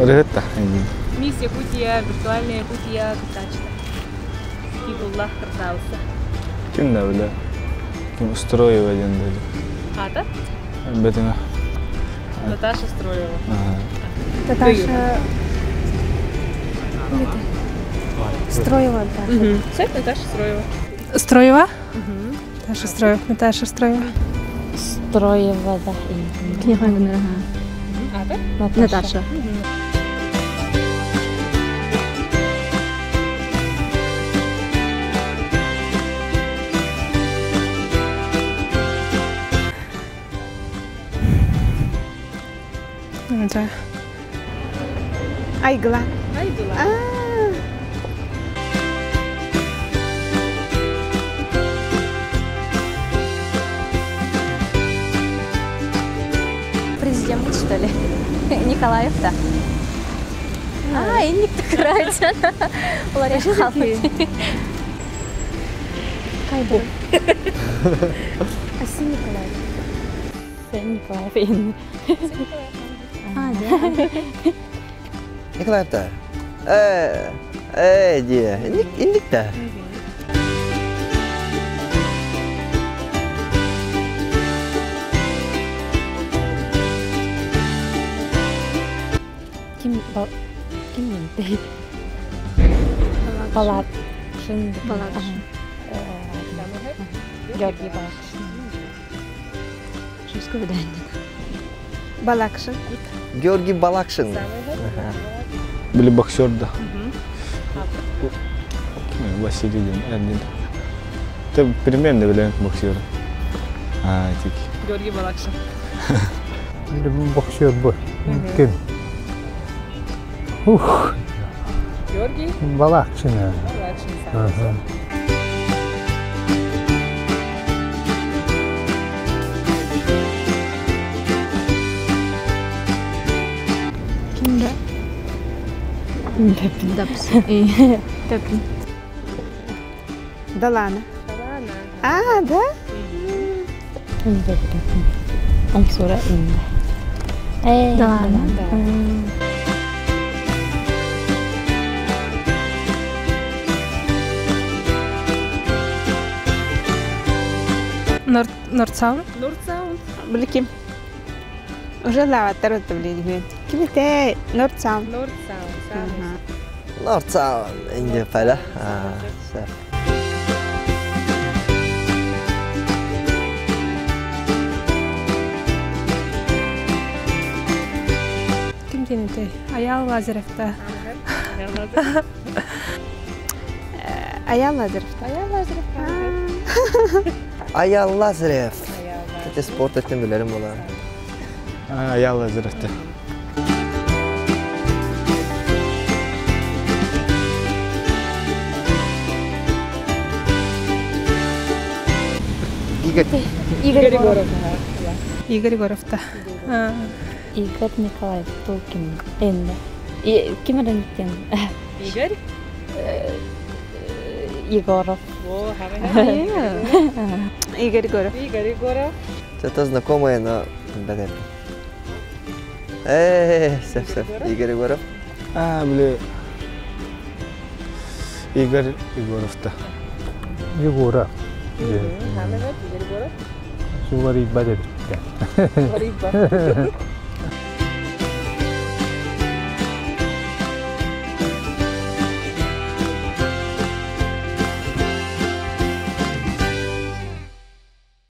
Ырыһыт да. Мисс Якутия, виртуальная Якутия кыттааччыта. Титуллаах кырсаабыса. Ким да билэ. Ким Устроева диэн били. Аата? Бэтиҥэ. Наташа Строева. Наташа... Строева, да. Все, Наташа Строева. Строева? Наташа Строева. Наташа Строева. Строева, да. Аата? Наташа. Да. Айгыла. Айгыла. Президент, что ли? Николаев, да. А, инник такырайсан. Олар Кайбы. Асин Николаев. Сын Николаев инник. А, да. Николаев да. Э, э, дии. Инник, инник да. Ким ким ментэй? Балакшин. Балакшин. Георгий Балакшин. Шумского Балакшин. Георгий Балакшин. Били боксер да. Василий диэн эрдин. Ты примерно билэн боксер. А, тик. Георгий Балакшин. Боксер бу. Ким? Ух. Георгий Балакшин. Балакшин. Ким да? Дапс. Тэпин. Далана. А, да? Умсура инде. Далана. Нордсаун? Нордсаунд. Били ким? Уже лаваттар өттө билин. Ким ите? Нордсаун. Нордсаунд. Нордсаун. Инде пала. Ким диэн этэй? Аял Лазаревта. Аял Лазарев. Аял Лазарев. Аял Лазарев. Кстати, спорт өттен билерим була. Аял Лазаревта. Игорь. Игорь Егоров. Игорь Егоровта. Игорь Николаев Тулкин. Энне. Ким эрен Игорь. Егоров. О, Игорь Егоров. Игорь Егоров. Что-то знакомое, но бәдәп. Э, сәп сәп. Игорь Егоров. А, били Игорь Егоровта. Егоров. Игорь Егоров. Сулари бәдәп. Борисов.